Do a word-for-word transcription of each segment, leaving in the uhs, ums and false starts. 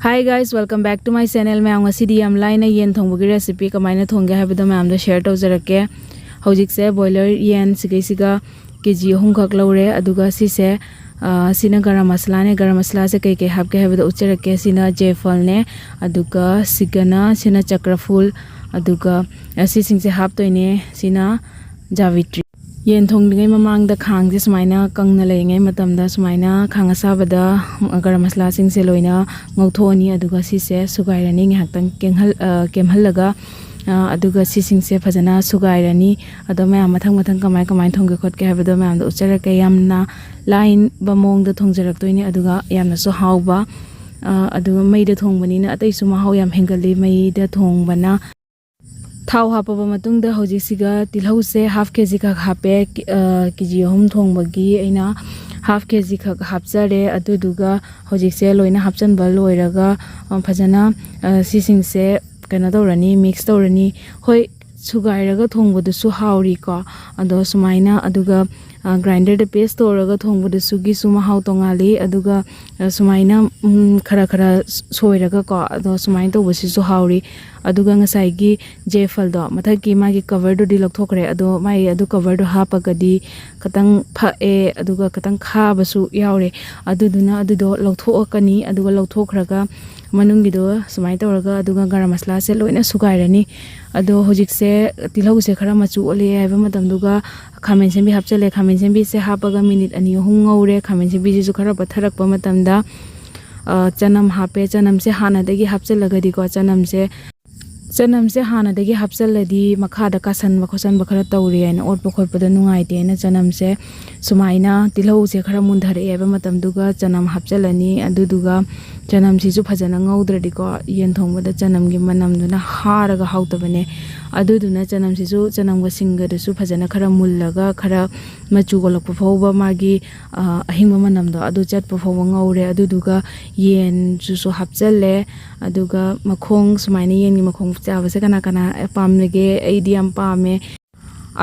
Hi guys, welcome back to my channel. ꯃꯌꯥꯝ, ꯉꯁꯤꯗꯤ ꯌꯥꯝ ꯂꯥꯏꯅ ꯌꯦꯟ ꯊꯣꯡꯕꯒꯤ recipe ꯀꯃꯥꯏꯅ ꯊꯣꯡꯒꯦ ꯍꯥꯏꯕꯗꯣ ꯃꯌꯥꯝꯗ share ꯇꯧꯖꯔꯛꯀꯦ꯫ ꯍꯧꯖꯤꯛꯁꯦ broiler ꯌꯦꯟ ꯁꯤꯒꯩꯁꯤꯒ K G ꯑꯍꯨꯝꯈꯛ ꯂꯧꯔꯦ꯫ ꯑꯗꯨꯒ ꯁꯤꯁꯦ, ꯑ, ꯁꯤꯅ ꯒꯔꯝ ꯃꯁꯥꯂꯥꯅꯦ꯫ ꯒꯔꯝ ꯃꯁꯥꯂꯥꯁꯦ ꯀꯩ ꯀꯩ ꯍꯥꯞꯀꯦ ꯍꯥꯏꯕꯗꯣ ꯎꯠꯆꯔꯛꯀꯦ꯫ ꯁꯤꯅ ꯖꯦꯐꯜꯅꯦ, ꯑꯗꯨꯒ ꯁꯤꯒꯅ, ꯁꯤꯅ ꯆꯀ꯭ꯔꯐꯨꯜ, ꯑꯗꯨꯒ, ꯑ, ꯁꯤꯁꯤꯡꯁꯦ ꯍꯥꯞꯇꯣꯏꯅꯦ꯫ ꯁꯤꯅ ꯖꯥꯕꯤꯇ꯭ꯔꯤ꯫ ꯌꯦꯟ ꯊꯣꯡꯗ꯭ꯔꯤꯉꯩ ꯃꯃꯥꯡꯗ ꯈꯥꯡꯁꯦ ꯁꯨꯃꯥꯏꯅ ꯀꯪꯅ ꯂꯩꯔꯤꯉꯩ ꯃꯇꯝꯗ ꯁꯨꯃꯥꯏꯅ ꯈꯥꯡ ꯑꯁꯥꯕꯗ ꯒꯔꯝ ꯃꯁꯥꯂꯥꯁꯤꯡꯁꯦ ꯂꯣꯏꯅ ꯉꯧꯊꯣꯛꯑꯅꯤ꯫ ꯑꯗꯨꯒ ꯁꯤꯁꯦ ꯁꯨꯒꯥꯏꯔꯅꯤ ꯉꯥꯏꯍꯥꯛꯇꯪ ꯀꯦꯡꯍꯜ-, ꯑ, ꯀꯦꯝꯍꯜꯂꯒ꯫ ꯑ, ꯑꯗꯨꯒ ꯁꯤꯁꯤꯡꯁꯦ ꯐꯖꯅ ꯁꯨꯒꯥꯏꯔꯅꯤ꯫ ꯑꯗꯣ ꯃꯌꯥꯝ ꯃꯊꯪ ꯃꯊꯪ ꯀꯃꯥꯏ ꯀꯃꯥꯏꯅ ꯊꯣꯡꯒꯦ ꯈꯣꯠꯀꯦ ꯍꯥꯏꯕꯗꯣ ꯃꯌꯥꯝꯗ ꯎꯠꯆꯔꯛꯀꯦ꯫ ꯌꯥꯝꯅ ꯂꯥꯏꯕ ꯃꯑꯣꯡꯗ ꯊꯣꯡꯖꯔꯛꯇꯣꯏꯅꯦ, ꯑꯗꯨꯒ ꯌꯥꯝꯅꯁꯨ ꯍꯥꯎꯕ꯫ ꯑ, ꯑꯗꯨꯒ ꯃꯩꯗ ꯊꯣꯡꯕꯅꯤꯅ ꯑꯇꯩꯁꯨ ꯃꯍꯥꯎ ꯌꯥꯝ ꯍꯦꯟꯒꯠꯂꯤ ꯃꯩꯗ ꯊꯣꯡꯕꯅ꯫ ꯊꯥꯎ ꯍꯥꯞꯄꯕ ꯃꯇꯨꯡꯗ ꯍꯧꯖꯤꯛꯁꯤꯒ ꯇꯤꯜꯍꯧꯁꯦ half K G ꯈꯛ ꯍꯥꯞꯄꯦ꯫ ꯀꯤ-, ꯑ, K G ꯑꯍꯨꯝ ꯊꯣꯡꯕꯒꯤ ꯑꯩꯅ half K G ꯈꯛ ꯍꯥꯞꯆꯔꯦ꯫ ꯑꯗꯨꯗꯨꯒ ꯍꯧꯖꯤꯛꯁꯦ ꯂꯣꯏꯅ ꯍꯥꯞꯆꯤꯟꯕ ꯂꯣꯏꯔꯒ, ꯑ, ꯐꯖꯅ, ꯑ, ꯁꯤꯁꯤꯡꯁꯦ ꯀꯩꯅꯣ ꯇꯧꯔꯅꯤ, mix ꯇꯧꯔꯅꯤ꯫ ꯍꯣꯏ, ꯁꯨꯒꯥꯏꯔꯒ ꯊꯣꯡꯕꯗꯨꯁꯨ ꯍꯥꯎꯔꯤꯀꯣ꯫ ꯑꯗꯣ ꯁꯨꯃꯥꯏꯅ, ꯑꯗꯨꯒ, ꯑ, grinderꯗ paste ꯇꯧꯔꯒ ꯊꯣꯡꯕꯗꯨꯁꯨꯒꯤꯁꯨ ꯃꯍꯥꯎ ꯇꯣꯡꯉꯥꯜꯂꯤ꯫ ꯑꯗꯨꯒ, ꯑ, ꯁꯨꯃꯥꯏꯅ, ꯎꯝ, ꯈꯔ ꯈꯔ ꯁꯣꯏꯔꯒꯀꯣ, ꯑꯗꯣ ꯁꯨꯃꯥꯏꯅ ꯇꯧꯕꯁꯤꯁꯨ ꯍꯥꯎꯔꯤ꯫ ꯑꯗꯨꯒ ꯉꯁꯥꯏꯒꯤ ꯖꯦꯐꯜꯗꯣ, ꯃꯊꯛꯀꯤ ꯃꯥꯒꯤ coverꯗꯨꯗꯤ ꯂꯧꯊꯣꯛꯈ꯭ꯔꯦ, ꯑꯗꯣ ꯃꯥꯒꯤ ꯑꯗꯨ coverꯗꯣ ꯍꯥꯞꯄꯒꯗꯤ ꯈꯤꯇꯪ ꯐꯛꯑꯦ, ꯑꯗꯨꯒ ꯈꯤꯇꯪ ꯈꯥꯕꯁꯨ ꯌꯥꯎꯔꯦ꯫ ꯑꯗꯨꯗꯨꯅ ꯑꯗꯨꯗꯣ ꯂꯧꯊꯣꯛꯑꯀꯅꯤ꯫ ꯑꯗꯨꯒ ꯂꯧꯊꯣꯛꯈ꯭ꯔꯒ ꯃꯅꯨꯡꯒꯤꯗꯣ ꯁꯨꯃꯥꯏꯅ ꯇꯧꯔꯒ, ꯑꯗꯨꯒ ꯒꯔꯝ ꯃꯁꯥꯂꯥꯁꯦ ꯂꯣꯏꯅ ꯁꯨꯒꯥꯏꯔꯅꯤ꯫ ꯑꯗꯣ ꯍꯧꯖꯤꯛꯁꯦ ꯇꯤꯜꯍꯧꯁꯦ ꯈꯔ ꯃꯆꯨ ꯑꯣꯜꯂꯛꯑꯦ ꯍꯥꯏꯕ ꯃꯇꯝꯗꯨꯒ ꯈꯥꯃꯦꯟ ꯑꯁꯤꯟꯕꯤ ꯍꯥꯞꯆꯜꯂꯦ꯫ ꯈꯥꯃꯦꯟ ꯑꯁꯤꯟꯕꯤꯁꯦ ꯍꯥꯞꯄꯒ minute ꯑꯅꯤ ꯑꯍꯨꯝ ꯉꯧꯔꯦ꯫ ꯈꯥꯃꯦꯟ ꯑꯁꯤꯟꯕꯤꯁꯤꯁꯨ ꯈꯔ ꯄꯠꯊꯔꯛꯄ ꯃꯇꯝꯗ, ꯑ, ꯆꯅꯝ ꯍꯥꯞꯄꯦ꯫ ꯆꯅꯝꯁꯦ ꯍꯥꯟꯅꯗꯒꯤ ꯍꯥꯞꯆꯜꯂꯒꯗꯤꯀꯣ, ꯆꯅꯝꯁꯦ, ꯆꯅꯝꯁꯦ ꯍꯥꯟꯅꯗꯒꯤ ꯍꯥꯞꯆꯜꯂꯗꯤ ꯃꯈꯥꯗ ꯀꯥꯁꯟꯕ ꯈꯣꯠꯆꯟꯕ ꯈꯔ ꯇꯧꯔꯦ ꯍꯥꯏꯅ, ꯑꯣꯠꯄ ꯈꯣꯠꯄꯗ ꯅꯨꯡꯉꯥꯏꯇꯦꯅ ꯆꯅꯝꯁꯦ ꯁꯨꯃꯥꯏꯅ ꯇꯤꯜꯍꯧꯁꯦ ꯈꯔ ꯃꯨꯟꯊꯔꯛꯑꯦ ꯍꯥꯏꯕ ꯃꯇꯝꯗꯨꯒ ꯆꯅꯝ ꯍꯥꯞꯆꯜꯂꯅꯤ꯫ ꯑꯗꯨꯗꯨꯒ ꯆꯅꯝꯁꯤꯁꯨ ꯐꯖꯅ ꯉꯧꯗ꯭ꯔꯗꯤꯀꯣ, ꯌꯦꯟ ꯊꯣꯡꯕꯗ ꯆꯅꯝꯒꯤ ꯃꯅꯝꯗꯨꯅ ꯍꯥꯔꯒ ꯍꯥꯎꯇꯕꯅꯦ꯫ ꯑꯗꯨꯗꯨꯅ ꯆꯅꯝꯁꯤꯁꯨ, ꯆꯅꯝꯒ ꯁꯤꯡꯒꯗꯨꯁꯨ ꯐꯖꯅ ꯈꯔ ꯃꯨꯜꯂꯒ, ꯈꯔ ꯃꯆꯨ ꯑꯣꯜꯂꯛꯄ ꯐꯥꯎꯕ ꯃꯥꯒꯤ, ꯑ, ꯑꯍꯤꯡꯕ ꯃꯅꯝꯗꯣ ꯑꯗꯨ ꯆꯠꯄ ꯐꯥꯎꯕ ꯉꯧꯔꯦ꯫ ꯑꯗꯨꯗꯨꯒ ꯌꯦꯟꯁꯤꯁꯨ ꯍꯥꯞꯆꯜꯂꯦ꯫ ꯑꯗꯨꯒ ꯃꯈꯣꯡ, ꯁꯨꯃꯥꯏꯅ ꯌꯦꯟꯒꯤ ꯃꯈꯣꯡ ꯆꯥꯕꯁꯦ ꯀꯅꯥ ꯀꯅꯥ ꯄꯥꯝꯅꯒꯦ? ꯑꯩꯗꯤ ꯌꯥꯝ ꯄꯥꯝꯃꯦ꯫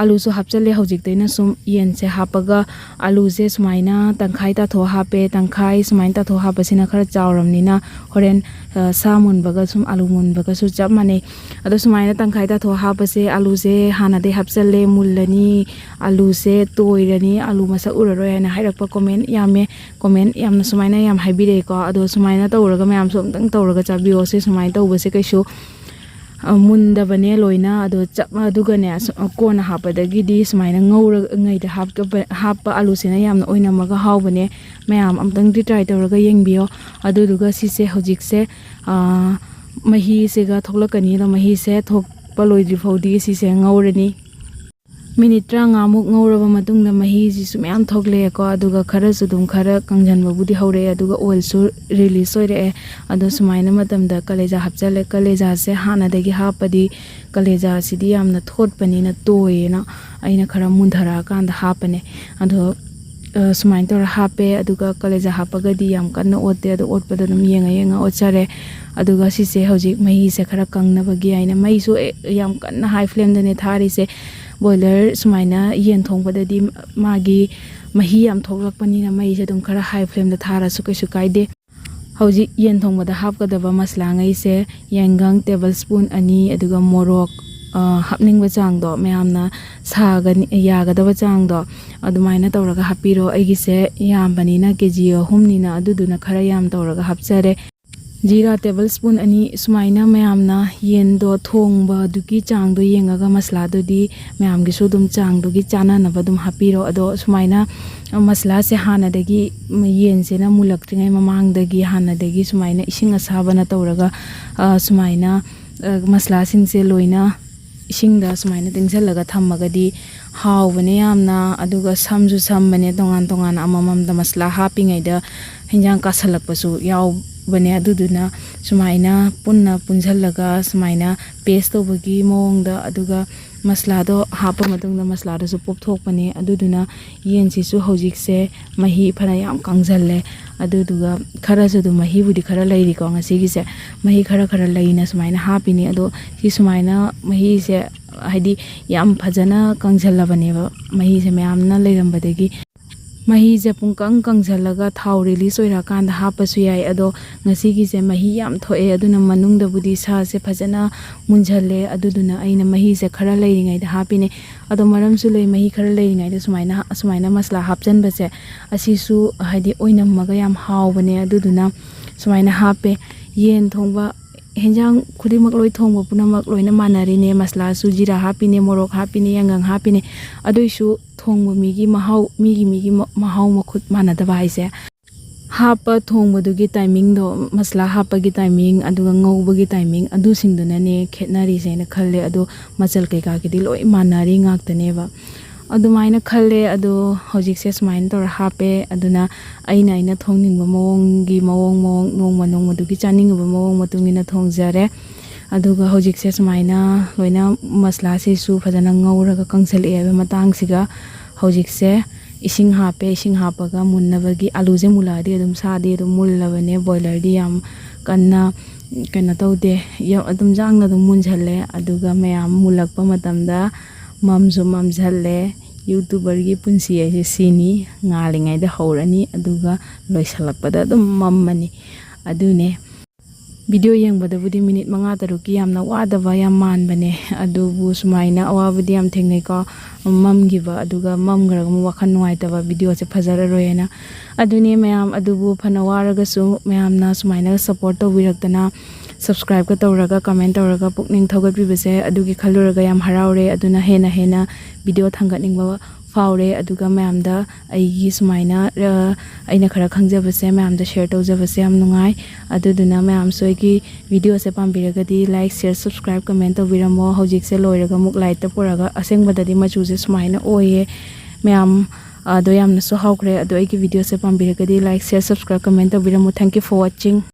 ꯑꯥꯂꯨꯁꯨ ꯍꯥꯞꯆꯜꯂꯦ꯫ ꯍꯧꯖꯤꯛꯇꯩꯅ ꯁꯨꯝ ꯌꯦꯟꯁꯦ ꯍꯥꯞꯄꯒ ꯑꯥꯂꯨꯁꯦ ꯁꯨꯃꯥꯏꯅ ꯇꯪꯈꯥꯏ ꯇꯥꯊꯣꯛꯑ ꯍꯥꯞꯄꯦ꯫ ꯇꯪꯈꯥꯏ ꯁꯨꯃꯥꯏꯅ ꯇꯥꯊꯣꯛꯑ ꯍꯥꯞꯄꯁꯤꯅ ꯈꯔ ꯆꯥꯎꯔꯕꯅꯤꯅ ꯍꯣꯔꯦꯟ, ꯑ, ꯁꯥ ꯃꯨꯟꯕꯒ ꯁꯨꯝ ꯑꯥꯂꯨ ꯃꯨꯟꯕꯒꯁꯨ ꯆꯞ ꯃꯥꯟꯅꯩ꯫ ꯑꯗꯣ ꯁꯨꯃꯥꯏꯅ ꯇꯪꯈꯥꯏ ꯇꯥꯊꯣꯛꯑ ꯍꯥꯞꯄꯁꯦ꯫ ꯑꯥꯂꯨꯁꯦ ꯍꯥꯟꯅꯗꯩ ꯍꯥꯞꯆꯜꯂꯦ, ꯃꯨꯜꯂꯅꯤ, ꯑꯥꯂꯨꯁꯦ ꯇꯣꯏꯔꯅꯤ, ꯑꯥꯂꯨ ꯃꯁꯛ ꯎꯔꯔꯣꯏ ꯍꯥꯏꯅ ꯍꯥꯏꯔꯛꯄ comment ꯌꯥꯝꯃꯦ꯫ Comment ꯌꯥꯝꯅ ꯁꯨꯃꯥꯏꯅ ꯌꯥꯝ ꯍꯥꯏꯕꯤꯔꯛꯑꯦꯀꯣ꯫ ꯑꯗꯣ ꯁꯨꯃꯥꯏꯅ ꯇꯧꯔꯒ ꯃꯌꯥꯝꯁꯨ ꯑꯝꯇꯪ ꯇꯧꯔꯒ ꯆꯥꯕꯤꯌꯣ꯫ ꯁꯤ ꯁꯨꯃꯥꯏꯅ ꯇꯧꯕꯁꯦ ꯀꯩꯁꯨ ꯑ, ꯃꯨꯟꯗꯕꯅꯦ ꯂꯣꯏꯅ꯫ ꯑꯗꯣ ꯆꯞ, ꯑꯗꯨꯒꯅꯦ, ꯑꯁ, ꯀꯣꯟꯅ ꯍꯥꯞꯄꯗꯒꯤꯗꯤ ꯁꯨꯃꯥꯏꯅ ꯉꯧꯔꯤꯉꯩꯗ ꯍꯥꯞꯀꯕ-, ꯍꯥꯞꯄ ꯑꯂꯨꯁꯤꯅ ꯌꯥꯝꯅ ꯑꯣꯏꯅꯝꯃꯒ ꯍꯥꯎꯕꯅꯦ꯫ ꯃꯌꯥꯝ ꯑꯝꯇꯪꯗꯤ try ꯇꯧꯔꯒ ꯌꯦꯡꯕꯤꯌꯣ꯫ ꯑꯗꯨꯗꯨꯒ ꯁꯤꯁꯦ ꯍꯧꯖꯤꯛꯁꯦ, ꯑ, ꯃꯍꯤꯁꯤꯒ ꯊꯣꯛꯂꯛꯀꯅꯤ꯫ ꯑꯗꯣ ꯃꯍꯤꯁꯦ ꯊꯣꯛꯄ ꯂꯣꯏꯗ꯭ꯔꯤ ꯐꯥꯎꯗꯤ ꯁꯤꯁꯦ ꯉꯧꯔꯅꯤ꯫ Minute ꯇꯔꯥꯃꯉꯥꯃꯨꯛ ꯉꯧꯔꯕ ꯃꯇꯨꯡꯗ ꯃꯍꯤꯁꯤꯁꯨ ꯃꯌꯥꯝ ꯊꯣꯛꯂꯛꯑꯦꯀꯣ꯫ ꯑꯗꯨꯒ ꯈꯔꯁꯨ ꯑꯗꯨꯝ ꯈꯔ ꯀꯪꯁꯤꯟꯕꯕꯨꯗꯤ ꯍꯧꯔꯛꯑꯦ, ꯑꯗꯨꯒ oil ꯁꯨ release ꯑꯣꯏꯔꯛꯑꯦ꯫ ꯑꯗꯣ ꯁꯨꯃꯥꯏꯅ ꯃꯇꯝꯗ ꯀꯂꯦꯖꯥ ꯍꯥꯞꯆꯜꯂꯦ꯫ ꯀꯂꯦꯖꯥꯁꯦ ꯍꯥꯟꯅꯗꯒꯤ ꯍꯥꯞꯄꯗꯤ ꯀꯂꯦꯖꯥꯁꯤꯗꯤ ꯌꯥꯝꯅ ꯊꯣꯠꯄꯅꯤꯅ ꯇꯣꯏꯌꯦꯅ ꯑꯩꯅ ꯈꯔ ꯃꯨꯟꯊꯔꯛꯑꯀꯥꯟꯗ ꯍꯥꯞꯄꯅꯦ꯫ ꯑꯗꯣ, ꯑ, ꯁꯨꯃꯥꯏꯅ ꯇꯧꯔ ꯍꯥꯞꯄꯦ꯫ ꯑꯗꯨꯒ ꯀꯂꯦꯖꯥ ꯍꯥꯞꯄꯒꯗꯤ ꯌꯥꯝ ꯀꯟꯅ ꯑꯣꯠꯇꯦ꯫ ꯑꯗꯣ ꯑꯣꯠꯄꯗ ꯑꯗꯨꯝ ꯌꯦꯡꯉ ꯌꯦꯡꯉ ꯑꯣꯠꯆꯔꯦ꯫ ꯑꯗꯨꯒ ꯁꯤꯁꯦ ꯍꯧꯖꯤꯛ ꯃꯍꯤꯁꯦ ꯈꯔ ꯀꯪꯅꯕꯒꯤ ꯍꯥꯏꯅ ꯃꯩꯁꯨ, ꯑꯦ, ꯌꯥꯝ ꯀꯟꯅ high flame ꯗꯅꯦ ꯊꯥꯔꯤꯁꯦ꯫ Boiler ꯁꯨꯃꯥꯏꯅ ꯌꯦꯟ ꯊꯣꯡꯕꯗꯗꯤ ꯃꯥꯒꯤ ꯃꯍꯤ ꯌꯥꯝ ꯊꯣꯛꯂꯛꯄꯅꯤꯅ ꯃꯩꯁꯦ ꯑꯗꯨꯝ ꯈꯔ high flame ꯗ ꯊꯥꯔꯁꯨ ꯀꯩꯁꯨ ꯀꯥꯏꯗꯦ꯫ ꯍꯧꯖꯤꯛ ꯌꯦꯟ ꯊꯣꯡꯕꯗ ꯍꯥꯞꯀꯗꯕ ꯃꯁꯂꯥꯉꯩꯁꯦ ꯌꯥꯏꯉꯪ table spoon ꯑꯅꯤ, ꯑꯗꯨꯒ ꯃꯣꯔꯣꯛ, ꯑ, ꯍꯥꯞꯅꯤꯡꯕ ꯆꯥꯡꯗꯣ, ꯃꯌꯥꯝꯅ ꯁꯥꯒꯅꯤ, ꯌꯥꯒꯗꯕ ꯆꯥꯡꯗꯣ ꯑꯗꯨꯃꯥꯏꯅ ꯇꯧꯔꯒ ꯍꯥꯞꯄꯤꯔꯣ꯫ ꯑꯩꯒꯤꯁꯦ ꯌꯥꯝꯕꯅꯤꯅ, ꯀꯦ ꯖꯤ ꯑꯍꯨꯝꯅꯤꯅ, ꯑꯗꯨꯗꯨꯅ ꯈꯔ ꯌꯥꯝ ꯇꯧꯔꯒ ꯍꯥꯞꯆꯔꯦ꯫ ꯖꯤꯔꯥ table spoon ꯑꯅꯤ ꯁꯨꯃꯥꯏꯅ ꯃꯌꯥꯝꯅ ꯌꯦꯟꯗꯣ ꯊꯣꯡꯕꯗꯨꯒꯤ ꯆꯥꯡꯗꯣ ꯌꯦꯡꯉꯒ ꯃꯁꯂꯥꯗꯨꯗꯤ ꯃꯌꯥꯝꯒꯤꯁꯨ ꯑꯗꯨꯝ ꯆꯥꯡꯗꯨꯒꯤ ꯆꯥꯟꯅꯅꯕ ꯑꯗꯨꯝ ꯍꯥꯞꯄꯤꯔꯣ꯫ ꯑꯗꯣ ꯁꯨꯃꯥꯏꯅ ꯃꯁꯂꯥꯁꯦ ꯍꯥꯟꯅꯗꯒꯤ ꯌꯦꯟꯁꯤꯅ ꯃꯨꯜꯂꯛꯇ꯭ꯔꯤꯉꯩ ꯃꯃꯥꯡꯗꯒꯤ ꯍꯥꯟꯅꯗꯒꯤ ꯁꯨꯃꯥꯏꯅ ꯏꯁꯤꯡ ꯑꯁꯥꯕꯅ ꯇꯧꯔꯒ, ꯑ, ꯁꯨꯃꯥꯏꯅ, ꯑ, ꯃꯁꯂꯥꯁꯤꯡꯁꯦ ꯂꯣꯏꯅ ꯏꯁꯤꯡꯗ ꯁꯨꯃꯥꯏꯅ ꯇꯤꯡꯁꯤꯜꯂꯒ ꯊꯝꯃꯒꯗꯤ ꯍꯥꯎꯕꯅꯦ ꯌꯥꯝꯅ꯫ ꯑꯗꯨꯒ ꯁꯝꯁꯨ ꯁꯝꯕꯅꯦ, ꯇꯣꯉꯥꯟ ꯇꯣꯉꯥꯟꯅ ꯑꯃꯃꯝꯗ ꯃꯁꯂꯥ ꯍꯥꯞꯄꯤꯉꯩꯗ ꯍꯤꯟꯖꯥꯡ ꯀꯥꯁꯜꯂꯛꯄꯁꯨ ꯌꯥꯎꯕꯅꯦ꯫ ꯑꯗꯨꯗꯨꯅ ꯁꯨꯃꯥꯏꯅ ꯄꯨꯟꯅ ꯄꯨꯟꯁꯤꯜꯂꯒ ꯁꯨꯃꯥꯏꯅ paste ꯇꯧꯕꯒꯤ ꯃꯑꯣꯡꯗ, ꯑꯗꯨꯒ ꯃꯁꯂꯥꯗꯣ ꯍꯥꯞꯄ ꯃꯇꯨꯡꯗ ꯃꯁꯂꯥꯗꯨꯁꯨ ꯄꯣꯞꯊꯣꯛꯄꯅꯦ꯫ ꯑꯗꯨꯗꯨꯅ ꯌꯦꯟꯁꯤꯁꯨ ꯍꯧꯖꯤꯛꯁꯦ ꯃꯍꯤ ꯐꯅ ꯌꯥꯝ ꯀꯪꯁꯜꯂꯦ꯫ ꯑꯗꯨꯗꯨꯒ ꯈꯔꯁꯨ ꯑꯗꯨꯝ ꯃꯍꯤꯕꯨꯗꯤ ꯈꯔ ꯂꯩꯔꯤꯀꯣ ꯉꯁꯤꯒꯤꯁꯦ꯫ ꯃꯍꯤ ꯈꯔ ꯈꯔ ꯂꯩꯅ ꯁꯨꯃꯥꯏꯅ ꯍꯥꯞꯄꯤꯅꯤ꯫ ꯑꯗꯣ ꯁꯤ ꯁꯨꯃꯥꯏꯅ ꯃꯍꯤꯁꯦ ꯍꯥꯏꯗꯤ ꯌꯥꯝ ꯐꯖꯅ ꯀꯪꯁꯜꯂꯕꯅꯦꯕ, ꯃꯍꯤꯁꯦ ꯃꯌꯥꯝꯅ ꯂꯩꯔꯝꯕꯗꯒꯤ꯫ ꯃꯍꯤꯁꯦ ꯄꯨꯡꯀꯪ ꯀꯪꯁꯜꯂꯒ ꯊꯥꯎ ꯔꯤꯂꯤꯁ ꯑꯣꯏꯔꯛꯑꯀꯥꯟꯗ ꯍꯥꯞꯄꯁꯨ ꯌꯥꯏ꯫ ꯑꯗꯣ ꯉꯁꯤꯒꯤꯁꯦ ꯃꯍꯤ ꯌꯥꯝ ꯊꯣꯛꯑꯦ, ꯑꯗꯨꯅ ꯃꯅꯨꯡꯗꯕꯨꯗꯤ ꯁꯥꯁꯦ ꯐꯖꯅ ꯃꯨꯟꯁꯜꯂꯦ꯫ ꯑꯗꯨꯗꯨꯅ ꯑꯩꯅ ꯃꯍꯤꯁꯦ ꯈꯔ ꯂꯩꯔꯤꯉꯩꯗ ꯍꯥꯞꯄꯤꯅꯦ꯫ ꯑꯗꯣ ꯃꯔꯝꯁꯨ ꯂꯩ, ꯃꯍꯤ ꯈꯔ ꯂꯩꯔꯤꯉꯩꯗ ꯁꯨꯃꯥꯏꯅ, ꯁꯨꯃꯥꯏꯅ ꯃꯁꯂꯥ ꯍꯥꯞꯆꯟꯕꯁꯦ, ꯑꯁꯤꯁꯨ ꯍꯥꯏꯗꯤ ꯑꯣꯏꯅꯝꯃꯒ ꯌꯥꯝ ꯍꯥꯎꯕꯅꯦ꯫ ꯑꯗꯨꯗꯨꯅ ꯁꯨꯃꯥꯏꯅ ꯍꯥꯞꯄꯦ꯫ ꯌꯦꯟ ꯊꯣꯡꯕ, ꯍꯦꯟꯖꯥꯡ ꯈꯨꯗꯤꯡꯃꯛ ꯂꯣꯏ ꯊꯣꯡꯕ ꯄꯨꯝꯅꯃꯛ ꯂꯣꯏꯅ ꯃꯥꯟꯅꯔꯤꯅꯦ꯫ ꯃꯁꯂꯥꯁꯨ ꯖꯤꯔꯥ ꯍꯥꯞꯄꯤꯅꯦ, ꯃꯣꯔꯣꯛ ꯍꯥꯞꯄꯤꯅꯦ, ꯌꯥꯏꯉꯪ ꯍꯥꯞꯄꯤꯅꯦ꯫ ꯑꯗꯨꯏꯁꯨ ꯊꯣꯡꯕ ꯃꯤꯒꯤ ꯃꯍꯥꯎ, ꯃꯤꯒꯤ ꯃꯤꯒꯤ ꯃ-, ꯃꯍꯥꯎ ꯃꯈꯨꯠ ꯃꯥꯟꯅꯗꯕ ꯍꯥꯏꯁꯦ, ꯍꯥꯞꯄ ꯊꯣꯡꯕꯗꯨꯒꯤ ꯇꯥꯏꯃꯤꯡꯗꯣ, ꯃꯁꯂꯥ ꯍꯥꯞꯄꯒꯤ ꯇꯥꯏꯃꯤꯡ, ꯑꯗꯨꯒ ꯉꯧꯕꯒꯤ ꯇꯥꯏꯃꯤꯡ, ꯑꯗꯨꯁꯤꯡꯗꯨꯅꯅꯦ ꯈꯦꯠꯅꯔꯤꯁꯦꯅ ꯈꯜꯂꯦ꯫ ꯑꯗꯣ ꯃꯆꯜ ꯀꯩꯀꯥꯒꯤꯗꯤ ꯂꯣꯏ ꯃꯥꯟꯅꯔꯤ ꯉꯥꯛꯇꯅꯦꯕ꯫ ꯑꯗꯨꯃꯥꯏꯅ ꯈꯜꯂꯦ꯫ ꯑꯗꯣ ꯍꯧꯖꯤꯛꯁꯦ ꯁꯨꯃꯥꯏꯅ ꯇꯧꯔ ꯍꯥꯞꯄꯦ꯫ ꯑꯗꯨꯅ ꯑꯩꯅ, ꯑꯩꯅ ꯊꯣꯡꯅꯤꯡꯕ ꯃꯑꯣꯡꯒꯤ ꯃꯑꯣꯡ, ꯃꯑꯣꯡ, ꯅꯣꯡꯃ ꯅꯣꯡꯃꯗꯨꯒꯤ ꯆꯥꯅꯤꯡꯉꯤꯕ ꯃꯑꯣꯡ ꯃꯇꯨꯡ ꯏꯟꯅ ꯊꯣꯡꯖꯔꯦ꯫ ꯑꯗꯨꯒ ꯍꯧꯖꯤꯛꯁꯦ ꯁꯨꯃꯥꯏꯅ ꯂꯣꯏꯅ ꯃꯁꯂꯥꯁꯤꯁꯨ ꯐꯖꯅ ꯉꯧꯔꯒ ꯀꯪꯁꯜꯂꯛꯑꯦ ꯍꯥꯏꯕ ꯃꯇꯥꯡꯁꯤꯒ, ꯍꯧꯖꯤꯛꯁꯦ ꯏꯁꯤꯡ ꯍꯥꯞꯄꯦ꯫ ꯏꯁꯤꯡ ꯍꯥꯞꯄꯒ ꯃꯨꯟꯅꯕꯒꯤ, ꯑꯥꯂꯨꯁꯦ ꯃꯨꯜꯂꯛꯑꯗꯤ ꯑꯗꯨꯝ ꯁꯥꯗꯤ ꯑꯗꯨꯝ ꯃꯨꯜꯂꯕꯅꯦ꯫ ꯕꯣꯏꯂꯔꯗꯤ ꯌꯥꯝ ꯀꯟꯅ ꯀꯩꯅꯣ ꯇꯧꯗꯦ, ꯌꯥꯝ ꯑꯗꯨꯝ ꯌꯥꯡꯅ ꯑꯗꯨꯝ ꯃꯨꯟꯁꯜꯂꯦ꯫ ꯑꯗꯨꯒ ꯃꯌꯥꯝ ꯃꯨꯜꯂꯛꯄ ꯃꯇꯝꯗ ꯃꯝꯁꯨ ꯃꯝꯁꯜꯂꯦ꯫ ꯌꯨꯇꯨꯕꯔꯒꯤ ꯄꯨꯟꯁꯤ ꯍꯥꯏꯁꯦ ꯁꯤꯅꯤ, ꯉꯥꯜꯂꯤꯉꯩꯗ ꯍꯧꯔꯅꯤ, ꯑꯗꯨꯒ ꯂꯣꯏꯁꯤꯜꯂꯛꯄꯗ ꯑꯗꯨꯝ ꯃꯝꯃꯅꯤ꯫ ꯑꯗꯨꯅꯦ꯫ ꯚꯤꯗꯤꯑꯣ ꯌꯦꯡꯕꯗꯕꯨꯗꯤ ꯃꯤꯅꯤꯠ ꯃꯉꯥ ꯇꯔꯨꯛꯀꯤ ꯌꯥꯝꯅ ꯋꯥꯗꯕ ꯌꯥꯝ ꯃꯥꯟꯕꯅꯦ, ꯑꯗꯨꯕꯨ ꯁꯨꯃꯥꯏꯅ ꯑꯋꯥꯕꯗꯤ ꯌꯥꯝ ꯊꯦꯡꯅꯩꯀꯣ꯫ ꯃꯝꯈꯤꯕ, ꯑꯗꯨꯒ ꯃꯝꯈ꯭ꯔꯒ ꯑꯃꯨꯛ ꯋꯥꯈꯜ ꯅꯨꯡꯉꯥꯏꯇꯕ, ꯚꯤꯗꯤꯑꯣꯁꯦ ꯐꯖꯔꯔꯣꯏꯅ꯫ ꯑꯗꯨꯅꯦ ꯃꯌꯥꯝ, ꯑꯗꯨꯕꯨ ꯐꯅ ꯋꯥꯔꯒꯁꯨ ꯃꯌꯥꯝꯅ ꯁꯨꯃꯥꯏꯅ ꯁꯞꯄꯣꯔꯠ ꯇꯧꯕꯤꯔꯛꯇꯅ, ꯁꯕꯁꯀ꯭ꯔꯥꯏꯕꯀ ꯇꯧꯔꯒ, ꯀꯃꯦꯟ ꯇꯧꯔꯒ, ꯄꯨꯛꯅꯤꯡ ꯊꯧꯒꯠꯄꯤꯕꯁꯦ, ꯑꯗꯨꯒꯤ ꯈꯜꯂꯨꯔꯒ ꯌꯥꯝ ꯍꯔꯥꯎꯔꯦ꯫ ꯑꯗꯨꯅ ꯍꯦꯟꯅ ꯍꯦꯟꯅ ꯚꯤꯗꯤꯑꯣ ꯊꯥꯡꯒꯠꯅꯤꯡꯕ ꯐꯥꯎꯔꯦ꯫ ꯑꯗꯨꯒ ꯃꯌꯥꯝꯗ ꯑꯩꯒꯤ ꯁꯨꯃꯥꯏꯅ, ꯑ, ꯑꯩꯅ ꯈꯔ ꯈꯪꯖꯕꯁꯦ ꯃꯌꯥꯝꯗ ꯁꯤꯌꯔ ꯇꯧꯖꯕꯁꯦ ꯌꯥꯝ ꯅꯨꯡꯉꯥꯏ꯫ ꯑꯗꯨꯗꯨꯅ ꯃꯌꯥꯝꯁꯨ ꯑꯩꯒꯤ ꯚꯤꯗꯤꯑꯣꯁꯦ ꯄꯥꯝꯕꯤꯔꯒꯗꯤ ꯂꯥꯏꯛ, ꯁꯤꯌꯔ, ꯁꯕꯁꯀ꯭ꯔꯥꯏꯕ, ꯀꯃꯦꯟ ꯇꯧꯕꯤꯔꯝꯃꯣ꯫ ꯍꯧꯖꯤꯛꯁꯦ ꯂꯣꯏꯔꯒ ꯑꯃꯨꯛ ꯂꯥꯏꯠꯇ ꯄꯨꯔꯒ, ꯑꯁꯦꯡꯕꯗꯗꯤ ꯃꯆꯨꯁꯦ ꯁꯨꯃꯥꯏꯅ ꯑꯣꯏꯌꯦ ꯃꯌꯥꯝ꯫ ꯑꯗꯣ ꯌꯥꯝꯅꯁꯨ ꯍꯥꯎꯈ꯭ꯔꯦ꯫ ꯑꯗꯣ ꯑꯩꯒꯤ ꯚꯤꯗꯤꯑꯣꯁꯦ ꯄꯥꯝꯕꯤꯔꯒꯗꯤ ꯂꯥꯏꯛ, ꯁꯤꯌꯔ, ꯁꯕꯁꯀ꯭ꯔꯥꯏꯕ, ꯀꯃꯦꯟ ꯇꯧꯕꯤꯔꯝꯃꯣ꯫ Thank you for watching.